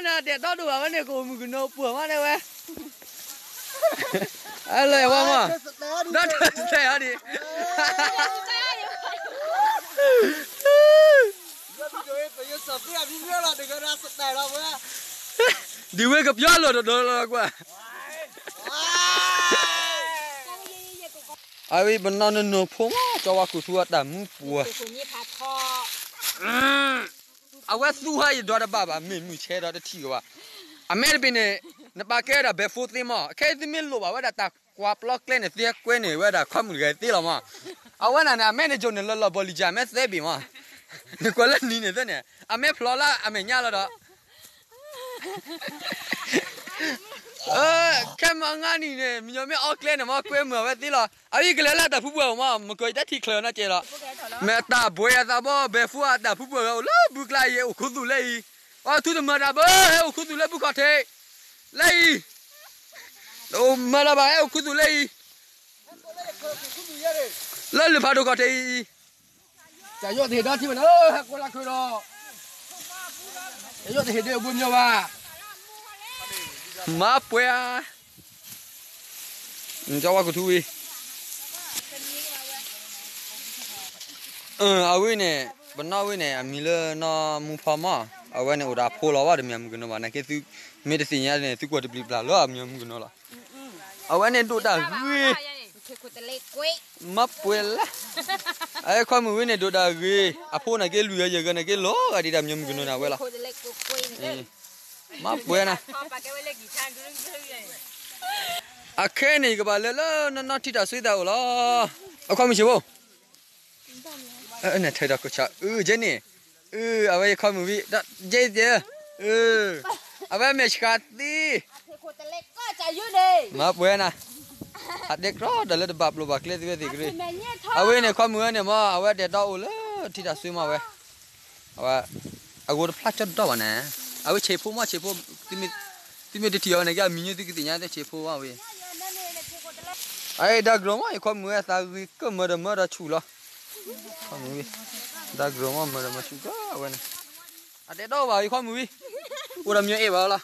နတဲာ်တီဒိၣ်ဘၣ်ဝဲန့ၣ် ကအိၣ်မုၣ်ကနီၤပှၢ်မးတဲဝဲ, အလၢဝဲမး, ဒီးတတဲာ်အီၤဒံး, ဒ်ဝဲကပျီလီၤတဒီလီၤကွၢ်, အဝဲပနီၢ်နနိၤဖိမး ကၠီဝါခိၣ်ထူအတၢ်မူပှၢ် အဝဲသူဟးယဒွးတဘၣ်ဘၣ် မ့ၢ်မုၢ်ဆဲးဒီးတထံၣ်ကဘၣ်, အမဲတဘ့ၣ်န့ၣ် နပာ်ကဲဝဲဒၣ်ဘဲဖိသ့မး ခဲအံၤသုမ့ၢ်လိၣ်ဘၣ်ဝဲဒၣ်တၢ်ကွၢ်ပျီကျဲန့ၣ် သ့ကွဲန့ၣ်ဝဲဒၣ်ခီမုၢ်တဂၤသ့လီၤမး, အဝဲဒၣ်န့ၣ် အမဲန့ၣ် ကၠိန့ၣ်လီၤလီၤဘီလံၤကၢ် အမဲသဲဘ့ၣ်မး, နကွၢ်လၢနံၤန့ၣ်သ့န့ၣ် အမဲဖျိးလၢအမဲာ်ညါလီၤဒီး ခဲမုၢ်အနံၤန့ၣ် မညီမ့ၢ်အီကျဲန့ၣ် မ့ၢ်ကွဲမုာ်အဝဲသ့လီၤ. အအံၤကလဲၤလၢတၢ်ဖုပှၢ်အအိၣ်မး မ့ၢ်ကီၢ်ယတၢ်ထံၣ်ချၢနီတစဲးလီၤ. မ့ၢ်တၢ်ဘှဲအသးဘီ ဘဲဖိအတၢ်ဖုပှၢ်ဂၤအိၣ်လၢဘုကျါအံၤ အိၣ်ခူသူၣ်လၢအံၤ, ပှၤထူတမၤတၢ်ဘၢ ဟဲအိၣ်ခူသူၣ်လၢဘုခီၣ်ထံး လၢအံၤ, တအိၣ်မၤတၢ်ဘၣ် ဟဲအိၣ်ခူသူၣ်လၢအံၤ, လၢလၢၢ်ဖးဒိၣ်ခီၣ်ထံးအံၤ တၢ်ယီၣ်တဟ့ၣ်ဒီထံမနုၤ ဟဲကိးလၢခုဒီး, တၢ်ယီၣ်တဟ့ၣ်ဒုးအဘိညီဘၣ်, မၤပှဲၤဧါ, ကၠီဝါကထူဝံၤ, အဝဲန့ၣ် ပနီၣ်ဝဲန့ၣ် အမံၤလၢနီၢ်မူဖီမး, အဝဲန့ၣ်အိၣ်ဒီးအဖိလီၤဘၣ် တမ့ၢ်အမုၣ်ကနီၤဘၣ် နာ်က့သု မ့ၢ်တသ့ၣ်ညါန့ၣ် သုကွၢ်တပျံၤပျါလၢအမံၤအမုၣ်ကနီၤလီၤ. အဝဲန့ၣ်ဒိၣ်တၢ်ဂ့ၤ, မၤပှဲၤလၢ, အဝဲခီမုၣ်ဝဲန့ၣ်ဒိၣ်တၢ်ဂ့ၤ, အဖိနာ်က့လွံၢ်ဂၤယဲၢ်ဂၤနာ်က့လီၤဂာ်ဒံးတၢ်မံၤအမုၣ်ကနီၤန့ၣ် အဝဲလီၤ. မၤပှဲၤနၤ, အခဲန့ၣ် ယကဘၣ်လဲၤလၢနီၢ်နီၢ်ထံတၢ်စွ့သးအိၣ်လီၤ. အခီမုၣ်ဆံးဖိ နထဲဒီးကဆးအုကဲန့ၣ်, အဝဲယခီမုၣ်ဝံၤ ကဲတဲ, အဝဲမဲာ်ဆှးသံ, မၤပှဲၤနၤ, အတဲကြီဒီးလၢတဘၣ်ပျိဘၣ်ကျဲသ့ဝဲသ့ၣ်ကရ့ၣ်, အဝဲန့ၣ်ခီမုၣ်ဝဲန့ၣ်မး အဝဲတဲာ်ဒီးအိၣ်လၢထံတၢ်စွ့မးဝဲ, အဝဲ, အဂိၢ်တဖျါကၠီဒီဘၣ်န့ၣ်, အဝဲဆံးဖိမးဆံးဖိ, သုမ့ၢ်တထံၣ်အီၤန့ၣ် ကမံၤညိသုကသ့ၣ်ညါသ့ဆံးဖိမးဝဲ အဒၣ်ကရၢမး ယခီမုၣ်ဝဲအသးဂ့ၤကမၢဒီးမၢဒီးဆူၣ်လီၤ. ခီမုၣ်ဝံၤ, ဒၣ်ကရၢမးမၢဒီးမၢဆူၣ်ကဝဲန့ၣ်, အတဲာ်ဒီဘၣ်ယခီမုၣ်ဝံၤ, အိၣ်ဒီးမၠိအဲၣ်ဘၣ်လီ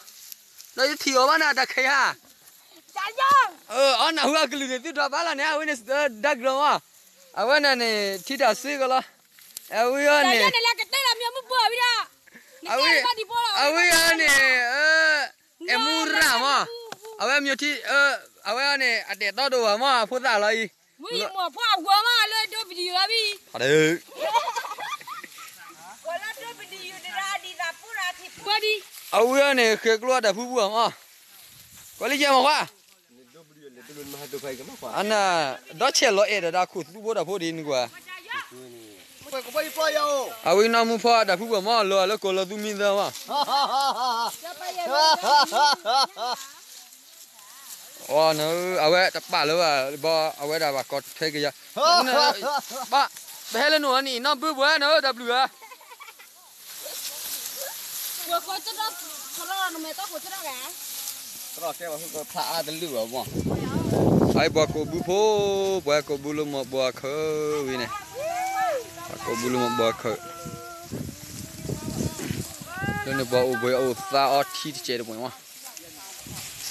ၤ. ဒီးယထံၣ်အီၤဘၣ်န့ၣ် တၢ်ခဲဟါ, အီနၢ်ဟူအကလုၢ်န့ၣ် သုဒွးဘၣ်လီၤန့ၣ် အဝဲန့ၣ် ဒၣ်ကရၢမး, အဝဲန့ၣ်န့ၣ် ထံတၢ်စွ့ကလီၤ. အဝဲန့ၣ်, အဝဲန့ၣ်, အဲၣ်မူရၣ်မး, အဝဲမၠိထံ, အဝဲန့ၣ် အတဲာ်တီဒိၣ်ဘၣ်မး အဖိသၣ်လီၤအံၤ, အဝဲန့ၣ် ဃဲၤကျိအတၢ်ဖုပူၤမး, ကွၢ်လံယဲၢ်မးခွါ အနၢ်, ဒီးဆဲးလီၤအဲၣ်ဒီးဒၣ်ခိၣ်သူဖိတၢ်ဖိဒ်န့ၣ်ကွၢ်, အဝဲနီၢ်မူဖီအတၢ်ဖုပူၤမး လီၤလၢကိးလီၤသူမံသၢမး, အဝဲတပာ်လၢၤဘၣ်, ဘီအဝဲဒၣ်ဘၣ်ကီထွဲက့ၤယၤ, ပဟဲလၢနအိၣ်န့ၣ် နီၢ်ဘုပှၤနတဘျုးဧါ အံၤပှၤကိးဘုဖိ, ပှၤကိးဘုလၢမီၢ်ဘှီးခၢဝံၤန့ၣ်, ပှၤကိးဘုလၢမီၢ်ဘှီးခၢ, လၢန့ၣ်ပှၤအိၣ်ဘှံးအိၣ်သါအီထံတစဲးတပှဲၤမး,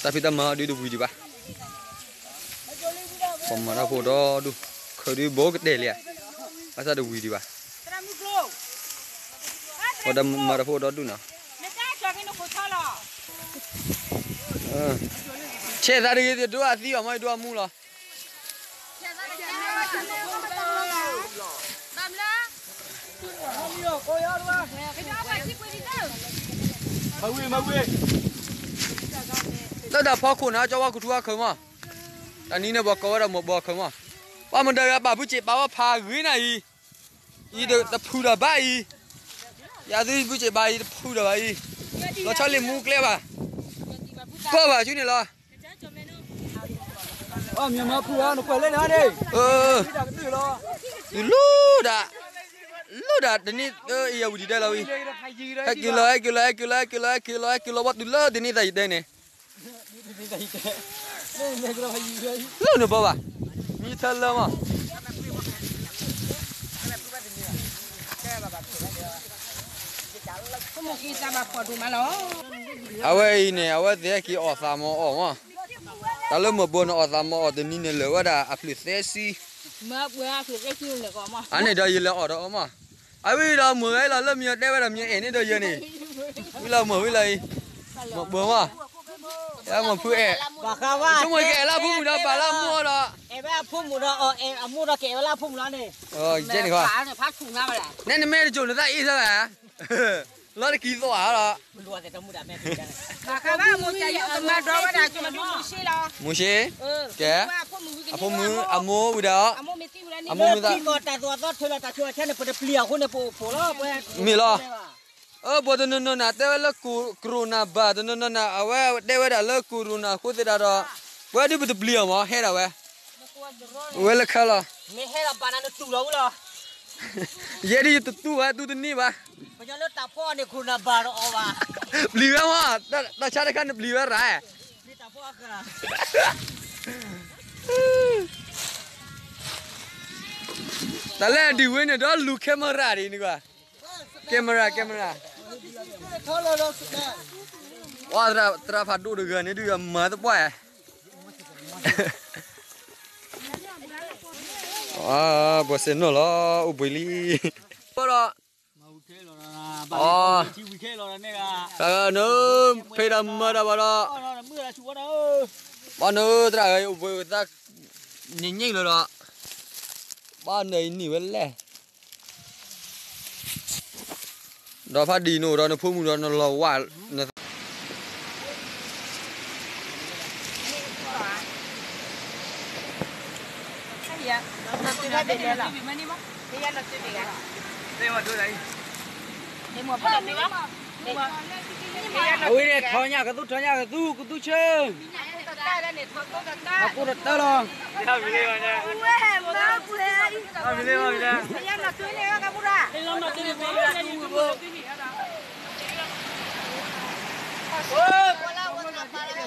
တၢ်ဖံးတၢ်မၤဒုးတဝံၤဒံးဘၣ်, ပှၤမၤတၢ်ဖိဒီဒူၣ်, ခၢဒုးဘိကတဲာ်လံဧါ, ဘၣ်ဆၣ်တဝံၤဒံးဘၣ် ပှၤမၤတၢ်ဖိဒီဒူၣ်နီၤ, ဆဲးသးတဂ့ၤ ယဒိအသံဘၣ်မ့ၢ်ယဒိအမူလီၤ. လၢတၢ်ဖီခိၣ်န့ၣ် ကၠီဝါကထူအခၢးမး, တနံၤန့ၣ်ပှၤကိးဝဲဒၣ်မီၢ်ဘှီးခၢမး, ပှၤမတၤဂၤဘၣ်ဘုစ့ၣ်ပာ်ဝဲဖးဂ့ၤနၤအံၤ, အံၤတဖုးဒီးဘၣ်အံၤ, ယၤသုဘုစ့ၣ်ပာ်အံၤတဖုးဒီးဘၣ်အံၤ, လီၤဆီလံာ်မူကျဲဘၣ်, ပၢဘၣ်ဆူန့ၣ်လီၤ. လၢဒၣ်, လၢဒၣ်တနံၤအံၤအဝံၤဒံးဒဲးလီၤဝံၤ, ဟဲက့ၤလီၤ ဟဲက့ၤလီၤ ဟဲက့ၤလီၤ ဟဲက့ၤလီၤ ဟဲက့ၤလီၤ ဟဲက့ၤလီၤ ပှၤတုၤလၢတနံၤသးယံၤဒဲးန့ၣ်, လၢနဘီဘၣ်, မံထၢလၢမး, အဝဲအံၤန့ၣ် အဝဲသ့ၣ်ဟဲက့ၤအီၣ်သးမီၤအီၣ်မး, တၢ်လၢမ့ၢ်ဘိန့ၣ်အီၣ်သးမီၤအီၣ်တနံၤန့ၣ်လၢာ်ဝဲဒၣ်အဖျၢၣ်သၢဆံ, အန့ၣ်ဒီးယလဲၤအီၣ်ဒီးအီၤမး, အဝဲဒီးမုၢ်ဂၤအံၤလီၤလၢမ့ၢ်တဲဝဲဒၣ်မ့ၢ်အဲၣ်န့ၣ်ဒီးယဲန့ၣ်, ဝံၤလီၤမုၢ်ဝံၤလီၤအံၤ, မ့ၢ်ဘိမး, မ့ၢ်ဖုအဲၣ်, ဆိကမိၣ်ကအဲၣ်လၢအဖိမုၣ်ဒီးဘၣ်လၢအမိၢ်ဒီး, အဲၣ်ဝဲအဖိမုၣ်ဒီး အဲၣ်အမိၢ်ဒီးကအဲၣ်ဝဲလၢအဖိမုၣ်လီၤန့ၣ်, ယဲန့ၣ်, နဲနမဲတကိၤနသးအ့ၣ်သၢဘၣ် လီၤတကံၤသီၣ်ဧါလီၤ, မိၤၡ့, ကဲ, အဖိမုၣ်, အမိၢ်ဝံၤဒီး, အမိၢ်မုၢ်သး, မ့ၢ်လီၤ, အၢ ပှၤတနီၤနီၤနၤတဲဝဲလၢ corona ဘၣ်, တနီၤနီၤနၤ အဝဲတဲဝဲဒၣ်လၢ corona အဃိသတးဒီး, ပဝဲဒုးပတပျံၤအီၤမး ဟဲဒၣ်ဝဲ, ဝဲလၢခဲလီၤ, ယဲဒၣ်ယတတူၢ်ဘၣ် တူၢ်တန့ၢ်ဘၣ်, ပျံၤဝဲမး, တၢ်ဆါတခါန့ၣ်ပျံၤဝဲရၤ တၢ်လၢအဒံးဝဲန့ၣ်ဒီးလူၤ camera ဒ်န့ၣ်ကွၢ်, camera camera, သရၣ်ဖးဒိၣ်တဂၤန့ၣ်ဒုးမၤသပှၢ်ဧါ, ပှၤစဲးနီၣ်လီၤ အိၣ်ဘှံးလံ, ဒီး နဖဲဒၣ်မၤတၢ်ဘၣ်ဒီး, ဘၣ်နသရၣ်ဧၢ အိၣ်ဘှံးသး, န့ၣ်ညံၣ်လၢၤဒီး, ဘၣ်နအံၤနံၣ်ဝဲလဲၣ်, ဒီးဖးဒံးနအိၣ်ဒီးနဖိမုၣ်ဒီးနလီၤဝၢ်, အဝဲန့ၣ် ထီညၣ်ကသူ ထီညၣ်ကသူ ကသူဆၢ, အကိးတတၢလီၤ, ပ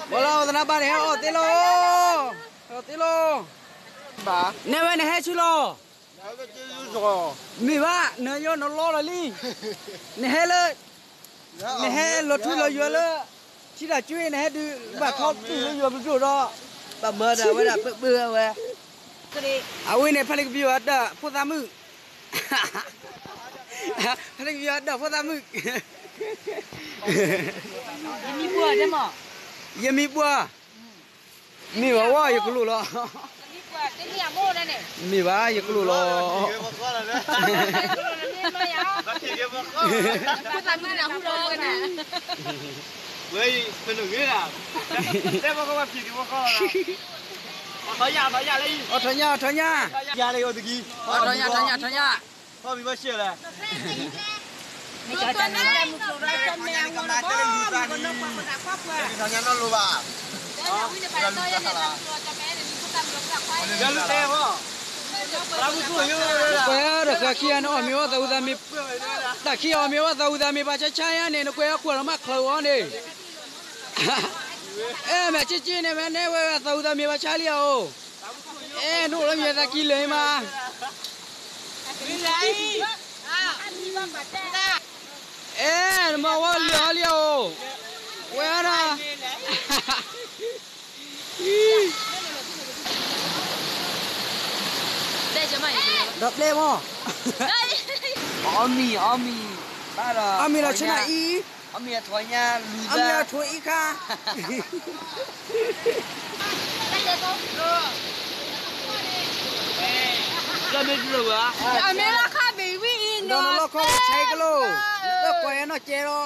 ှၤလၢအသနၢ်ဘၣ်န့ၣ် ဟဲအီၣ်သ့လီၤ, အီၣ်သ့လီၤ, နဲဝဲနဟဲဆူလီၤ, မ့ၢ်ဘၣ် နယီနလီလီၤလံ, နဟဲလၢ နဟဲလီၤထွံလီၤယွၤလၢ ထံတၢ်ကၠွ့ နဟဲဒုးဘၣ်ထီၣ်တူၢ်လၢယွၤဘျုးဒိၣ်ဒီး ဘၣ်မၤတၢ်ဝဲဒၣ်ပၢပၢဝဲ, အဝဲန့ၣ် ဖဲလၢကပယီၤအဒၢးဖိသၣ်မုၣ်, ဖဲလၢကပယီၤအဒၢးဖိသၣ်မုၣ်, ယမံပှၢ် မ့ၢ်ဘၣ်ဝဲ ယကလိၣ်လီၤ, မ့ၢ်ဘၣ် ယကလိၣ်လီၤ, အီၣ်ထီၣ်ညၣ် အီၣ်ထီၣ်ညၣ်, အီၣ်ထီၣ်ညၣ် ထီၣ်ညၣ်, ကွၢ်ဒီးဃာ်ခံဂၤန့ၣ် အီၣ်မ့ၤအီၣ်သးဝံသးမ့ၤ, တၢ်ခံအီၣ်မ့ၤအီၣ်သးဝံသးမ့ၤဘၣ်ဆါဆါညါန့ၣ် နကွဲးအီၣ်ကွၢ်လီၤမးချၢအီၤန့ၣ်, အဲ မ့ၢ်က့က့န့ၣ် မ့ၢ်နဲဝဲသးဝံသးမ့ၤဘၣ်ဆါလံဧိၤ, အဲ နအိၣ်လၢမ့ၢ်သးကံလၢာ်မး, အဲ နမ့ၢ်ဝဲလၢာ်အီၤလံဧိၤ, ဝဲဒၣ် ဒီးပျဲမး, အီၣ်မ့ၤ အီၣ်မ့ၤ, ဘၣ်ဒီး အီၣ်မ့ၤလီၤဆၢနၤအံၤ, အီၣ်မ့ၤအထိးညါ လူၤသၢ, အီၣ်မ့ၤအထိးအံၤခါ, အီၣ်မ့ၤလီၤခီဘ့ၣ်ဝံၤအံၤနီၤ, ဒီးနလီၢ်ခီဆဲးကလိၣ်, လၢကွၢ်ယနီၢ်ကဲလီၤ.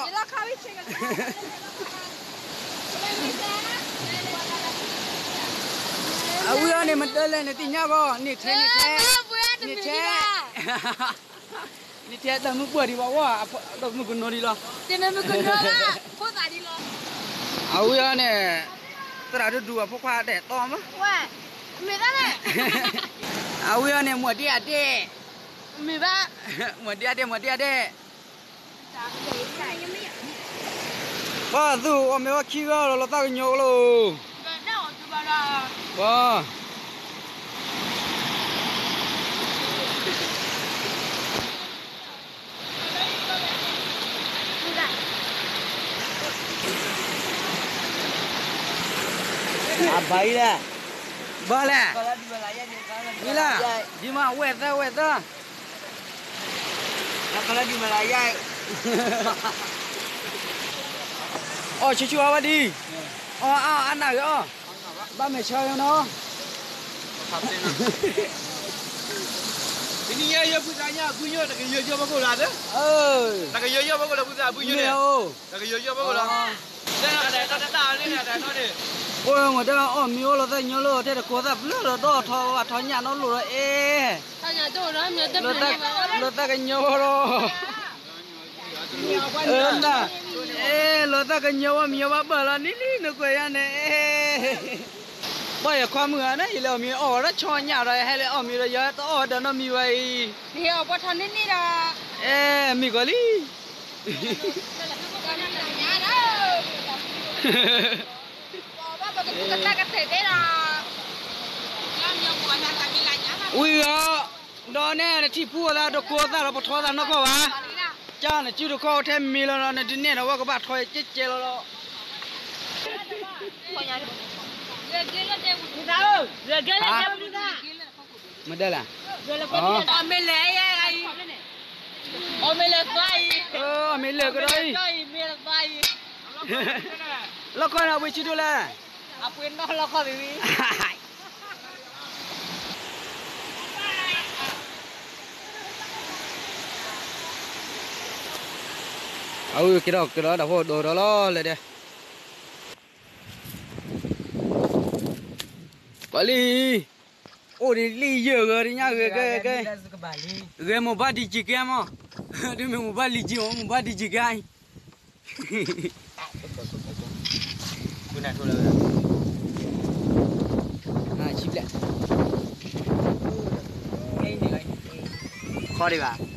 အဝံၤအီၤန့ၣ် မတၤလဲၣ် နသ့ၣ်ညါဘၣ်, န့ၣ်ထဲ န့ၣ်ထဲ, န့ၣ်ထဲ, န့ၣ်ထဲတၢ်မုၢ်ပှၢ်ဒံးဘၣ်ဝဲ, တၢ်မုၢ်ကနီၤဒံးလီၤ, အဝံၤအီၤန့ၣ် သရၣ်ဒိၣ်ဒူအဖိခွါတဲာ်တီမး, အဝံၤအီၤန့ၣ် မွဲၢ်ဒ့အဒ့ၣ်, မ့ၢ်ဘၣ်, မွဲၢ်ဒ့အဒ့ၣ် မွဲၢ်ဒ့အဒ့ၣ် ပှၤသူၣ်အီၣ်မ့ၤဝဲခံဂၤလီၤ လီၤသးကညီၤကလိာ်, ပှၤ အဘၣ်အံၤလဲၣ်, ဘၣ်လဲၣ်, ဒ်လဲၣ်, ဒ်မး ဝဲၢ်သၢ ဝဲၢ်သၢ, အီၣ်ဆူၣ်ဆူၣ်အီၣ်ဘၣ်ဒံး, အီၣ်အါအါနၢ်ဂ့ၤအီၣ်, ဘၣ်မဲာ်ဆှးနီၤ, တနံၤညါယဲၢ်ဖုသးညါအဖုညိၣ် တကယၢၤယီၢ်ဘၣ်ခိၣ်လၢ်သၢ, တကယၢၤယီၢ်ဘၣ်ခိၣ်လၢဖုသးအဖုညိၣ်န့ၣ်, တကယၢၤယီၢ်ဘၣ်ခိၣ်လၢ် အိၣ်မ့ၢ်တဲအီၣ်မ့ၤအိၣ်လီၤသၣ်ကညီလၢထဲတကိးသၣ်ဖျၢၣ်လီၤဒီးထီၣ်ဝဲထီၣ်ညၣ်နီတလိၣ်ဒီးအဲၣ်, လၢသၣ်ကညီဘၣ်ဒီး, အဲၣ်, လၢသၣ်ကညီဘၣ်မံၤအီၣ်ဘၣ်ဘၣ်လီၤနံၤလံနကွဲးယါန့ၣ်, ဘၣ်ယခွါမုၣ်ဧါန့ၣ် ယလဲၤအီၣ်မ့ၤအီၣ်ဝဲဒၣ်ဆီညၣ်ဒီး ဟဲလၢအီၣ်မ့ၤဒီးယတအီၣ်ဝဲဒီးနီတမံၤဝဲအံၤ, အဲၣ်, မံၤကီၤလံ ဝံၤအီၤ, ဒီးနဲနထံၣ်ဖူအသးတကိးသၣ်ဒီးပထီသးနီၢ်ကီၢ်ဘၣ်, ကၢ်နစုတခီထဲမံၤလီၤဒီး နတနဲၣ်ဒီးဝဲကဘၣ်ထီကဲကဲလီၤလီၤ, မ့ၢ်ဒၣ်လဲၣ်, အီၣ်မ့ၤလဲၣ်ကဒီးအံၤ, လီၢ်ခီန့ၣ် အဝဲဆံဒိၣ်လဲၣ်, အပှ့ၤနီၢ်လီၢ်ခီသ့ၣ်ဝံၤ အဝဲက့ၤထီၣ်ကဒီးတၢ်ဖိဒိၣ်ဒီးလီၤလဲၣ်ဒဲး, ပှၤလံ, အိၣ်ဒ်လံယၢၢ်ဂၤဒ်ညါဂ့ၤဂ့ၤ, ဂ့ၤမိၢ်ဘၣ်ဒံးကံကဲမး, ဒ်မ့ၢ်မိၢ်ဘၣ်လံၤကံမး မိၢ်ဘၣ်ဒံးကံကဲအံၤ ခီဒံးဘၣ်,